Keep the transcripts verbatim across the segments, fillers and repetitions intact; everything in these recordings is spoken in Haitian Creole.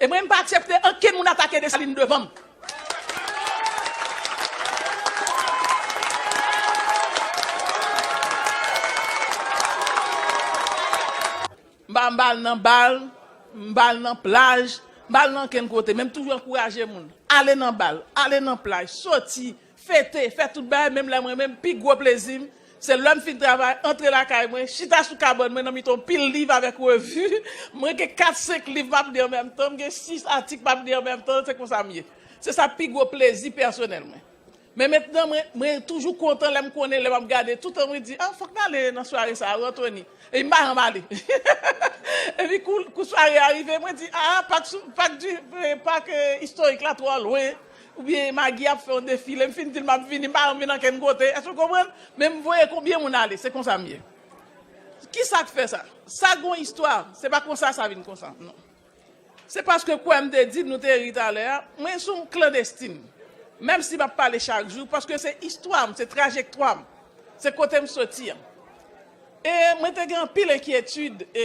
E mwen, m pa aksepte ankenn moun atake Desalin devan m. M pa, m pa al nan bal, m pa al nan plaj, m pa al nan ankenn kote, men m toujou ankouraje moun. Ale nan bal, ale nan plaj, soti, fete, fè tout bagay, menm lè mwen menm, pi gwo plezi m, se lè m fin travay, antre lakay mwen, chita sou kabann mwen nan mitan yon pil liv avèk revi. Mwen gen kat senk liv m ap li an menm tan, m gen sis atik m ap li an menm tan, se konsa m ye. Se sa pi gwo plezi pèsonèl mwen. Men mentnan, mwen, mwen toujou kontan lè m konnen, lè m ap gade, toutan mwen di, ah, fòk m ale nan sware sa a, wi, Anthony. Epi m pa janm ale. Epi kou, kou sware a rive, mwen di, ah, pak, sou- pak, di, eh, pak eh, istorik la twò lwen. Oubyen Magi ap fè yon defile. M fin di l m ap vini, m pa janm vin ankenn kote. Èske w konprann? Men m voye konbyen moun ale, se konsa m ye. Kisa k fè sa? Sa gon istwa, se pa konsa sa vin konsa, non. Se paske kwè m te di, nou te ri talè a, mwen se yon klandestin. Menm si m ap pale chak jou, paske se istwa m, se trajektwa m, se kote m soti an. E mwen te gen anpil enkyetid, e,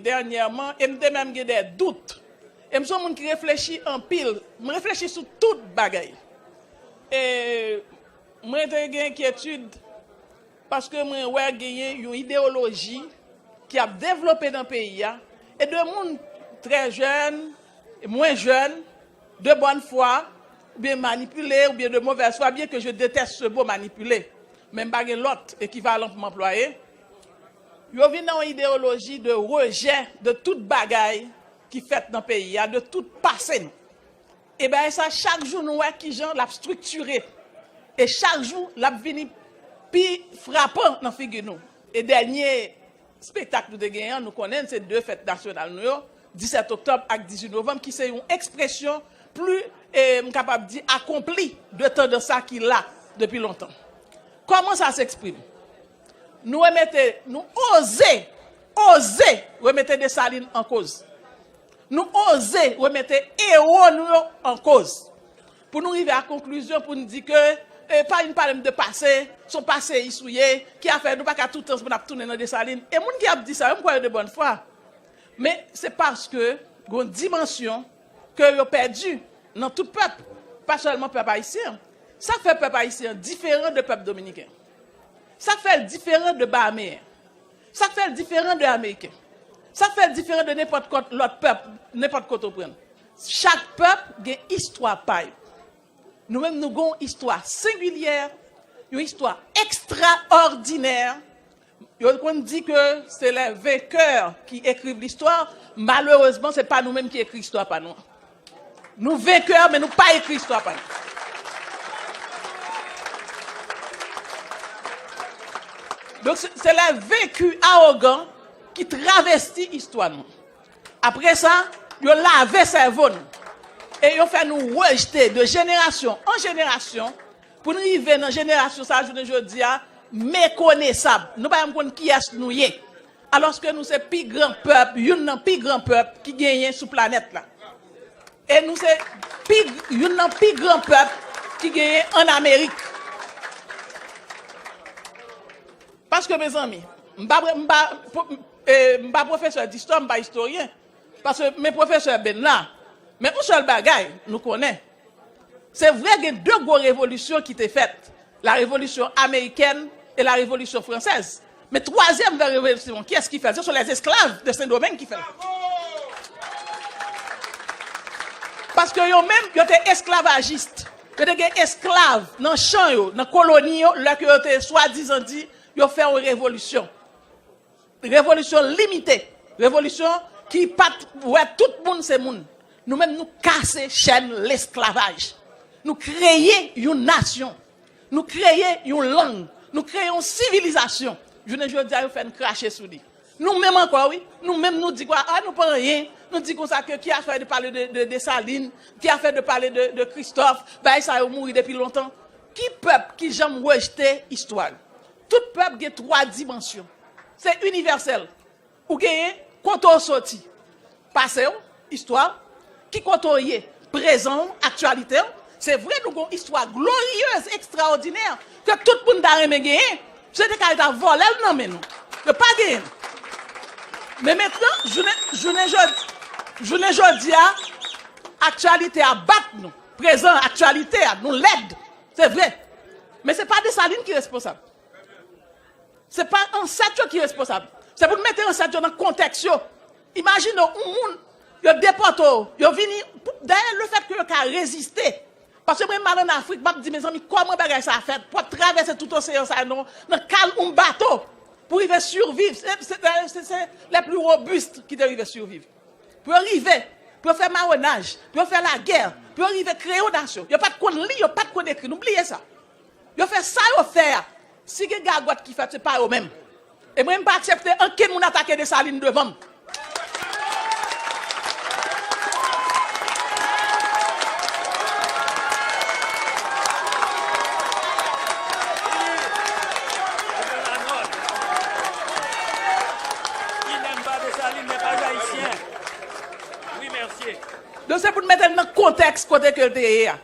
dènyèman, e m te menm gen de dout. E m se yon moun ki reflechi anpil. M reflechi sou tout bagay. E mwen te gen enkyetid paske mwen wè genyen yon ideyoloji ki ap devlope nan peyi a, e de moun trè jèn, mwen jèn, de bòn fwa, oubyen manipile, oubyen de movèz fwa, byen ke je detèste se mo manipile, men m pa gen lòt ekivalan pou m anplwaye, yo vin nan yon ideyoloji de rejè de tout bagay ki fèt nan peyi a, de tout pase nou. E bagay sa, chak jou nou wè kijan l ap estriktire. E chak jou l ap vini pi frapan nan figi nou. E dènye espektak nou te genyen an, nou konnen l, se de fèt nasyonal nou yo, disèt oktòb ak dizuit novanm, ki se yon ekspresyon pli, e, m kapab di, akonpli de tandans sa ki la depi lontan. Kòman sa s eksprime? Nou remete, nou oze, oze remete Desalin an koz. Nou oze remete ewo nou yo an koz. Pou nou rive a konklizyon, pou nou di ke, e, pa vin pale m de pase, se yon paseyis ou ye, ki afè nou pa ka tout tan pou n ap tounen nan Desalin. E moun ki ap di sa yo, m kwè yo de bòn fwa. Men se paske gon dimansyon ke yo pèdi nan tout pèp, pa sèlman pèp ayisyen an. Sa k fè pèp ayisyen an diferan de pèp dominiken? Sa k fè l diferan de Bahameyen? Sa k fè l diferan de Ameriken? Sa k fè l diferan de nenpòt kòt lòt pèp, nenpòt kote w pran l? Chak pèp gen istwa pa yo. Nou menm, nou gen yon istwa sengilyè, yon istwa ekstraòdinè. Yo konn di ke se les vainqueurs qui écrivent l'histoire. Malerezman, se pa nou menm ki ekri istwa pa nou an. Nou venkè, men nou pa ekri istwa pa nou. Donk, se, se les vécus arrogants ki travesti istwa nou. Apre sa, yo lave sèvo nou. E yo fè nou rejte de jenerasyon an jenerasyon pou n rive nan jenerasyon sa a, jounen jodi a, mekonesab. Nou pa menm konn kiyès nou ye. Alòske nou se pi gran pèp, youn nan pi gran pèp ki genyen sou planèt la. E nou se pi, youn nan pi gran pèp ki genyen ann Amerik. Paske, mezanmi, m pa, m pa, e, m pa pwofesè distwa, m pa istoryen. Paske, men pwofesè Ben la. Men yon sèl bagay, nou konnen. Se vre, gen de gwo revolisyon ki te fèt. La révolution américaine et la révolution française. Men twazyèm gran revolisyon, kiyès ki fè l? Se sont les esclaves de Sendomeng ki fè l. Paske yo menm, yo te esklavajis. Yo te gen esklav nan chan yo, nan koloni yo, lè ke yo te swadizan di yo fè yon revolisyon. Revolisyon limite. Revolisyon ki pa t wè tout moun se moun. Nou menm, nou kase chèn lesklavaj. Nou kreye yon nasyon. Nou kreye yon lang. Nou kreye yon sivilizasyon. Jounen jodi a, yo fè n krache sou li. Nou menm ankò, wi. Nou menm, nou di kwa, a, nou pa anyen. Nou di konsa ke ki afè de pale de, de Desalin, ki afè de pale de, de Kristòf, bagay sa yo mouri depi lontan. Ki pèp ki janm rejte istwa l? Tout pèp gen twa dimansyon. Se inivèsèl. Ou genyen kote w soti, pase w, istwa w, ki kote w ye, prezan w, aktyalite w. Se vre, nou gen yon istwa gloriyez, ekstraòdinè, ke tout moun ta renmen genyen. Misye te ka al ta vòlè l nan men nou. Yo pa genyen l. Men mentnan, jounen, jounen jodi, jounen jodi a, Aktyalite a bat nou. Prezan, aktyalite a, nou lèd. Se vre. Men se pa Desalin ki responsab. Se pa ansèt yo ki responsab. Se pou n mete ansèt yo nan kontèks yo. Imajine w, yon moun, yo depòte w, yo vini, dayè, lefètke yo ka reziste. Paske mwen, m al ann Afrik, m ap di, mezanmi, kòman bagay sa a fèt? Pou w ap travèse tout oseyan sa a nan, nan kal yon bato pou rive siviv. Se, se, se, se les plus robustes ki te rive siviv. Pou yo rive, pou yo fè mawonaj, pou yo fè lagè, pou yo rive kreye yon nasyon. Yo pa t konn li, yo pa t konn ekri. Nou bliye sa. Yo fè sa yo fè a. Si gen gagòt ki fèt, se pa yo menm. E mwen, m pa aksepte ankenn moun atake Desalin devan m. Qui n'aime pas Dessalines n'est pas haïtien. Oui, merci. Donk, se pou n mete l nan kontèks kote ke l te ye a.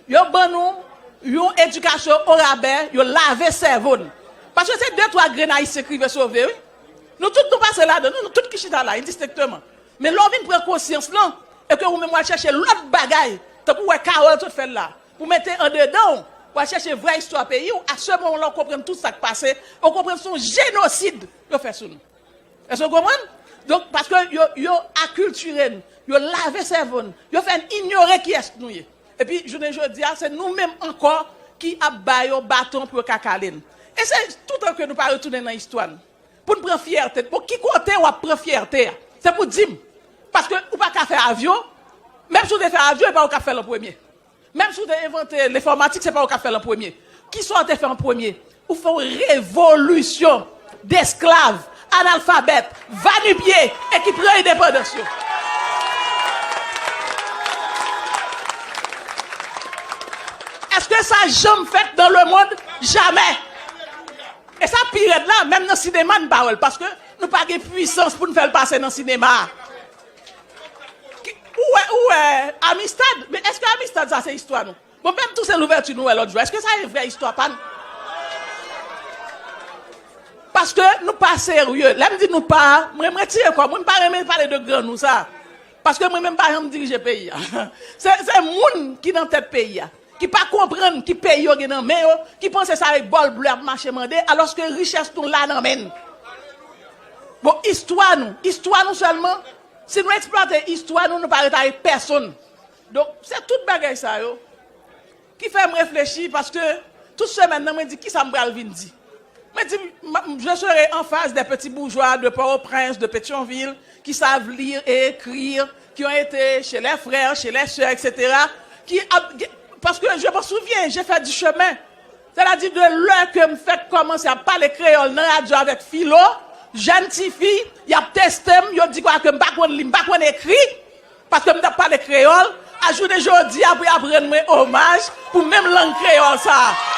Yo ban nou yon edikasyon orabè, yo lave sèvo n. Paske se de twa grenn Ayisyen k rive sove, wi. Nou tout nou pase ladan, nou, nou tout ki chita la, endistenkteman. Men lè w vin pran konsyans lan, e ke ou menm w al chèche lòt bagay, tankou w wè Carole sot fè l la, pou mete andedan w, w al chèche vrè istwa peyi w, a se moman la w konprann tout sa k pase, w konprann se yon jenosid yo fè sou nou. Èske w konprann? Donk, paske yo, yo akiltire n, yo lave sèvo n, yo fè n inyore kiyès nou ye. Epi, jounen jodi a, se nou menm ankò ki ap ba yo baton pou yo ka kale n. E se toutan ke nou pa retounen nan istwa n, pou n pran fyète n. Bon, ki kote w ap pran fyète a? Se pou di m. Paske ou pa ka fè avyon, menm si w te fè avyon, e pa ou k ap fè l an premye. Menm si w te envante lenfòmatik, se pa ou k ap fè l an premye. Kisa w te fè an premye? Ou fè yon revolisyon desklav, analfabèt, va nu pieds e ki pran endepandans yo. Èske sa janm fèt dans le monde? Jamè. E sa pi rèd la, menm nan sinema n pa wè l, paske nou pa gen pwisans pou n fè l pase nan sinema a. Ki, ou wè, ou wè Amistad? Men èske Amistad sa se istwa nou? Bon, menm Toussaint Louverture nou wè lòt jou, èske sa se vrè istwa pa n? Paske nou pa serye. Lè m di nou pa, mwen, m retire kò m, mwen m pa renmen pale de grann nou sa. Paske mwen menm pa janm dirije peyi a. Se, se moun ki nan tèt peyi a, ki pa konprann ki peyi yo gen nan men yo, ki panse se avèk bòl ble y ap mache mande, alòske richès nou la nan men n. Bon, istwa nou, istwa nou sèlman, si nou eksplwate istwa nou, nou pa ret avèk pèsonn. Donk, se tout bagay sa yo ki fè m reflechi, paske tout semèn nan, mwen di, "Kisa m pral vin di?" Mwen di, "M, m, je serai en face des petits bourgeois de Port-au-Prince, de Pétion-Ville, qui savent lire et écrire, qui ont été chez les frères, chez les sœurs, et cetera, qui ap, paske je me souviens, j'ai fait du chemin." Sètadi de lè ke m fèk kòmanse ap pale kreyòl nan radyo avèk filo, jèn tifi, y ap teste m, yo di kwa ke m pa konn li, m pa konn ekri, paske m t ap pale kreyòl, a jounen jodi a pou y ap rann mwen omaj pou menm lang kreyòl sa a.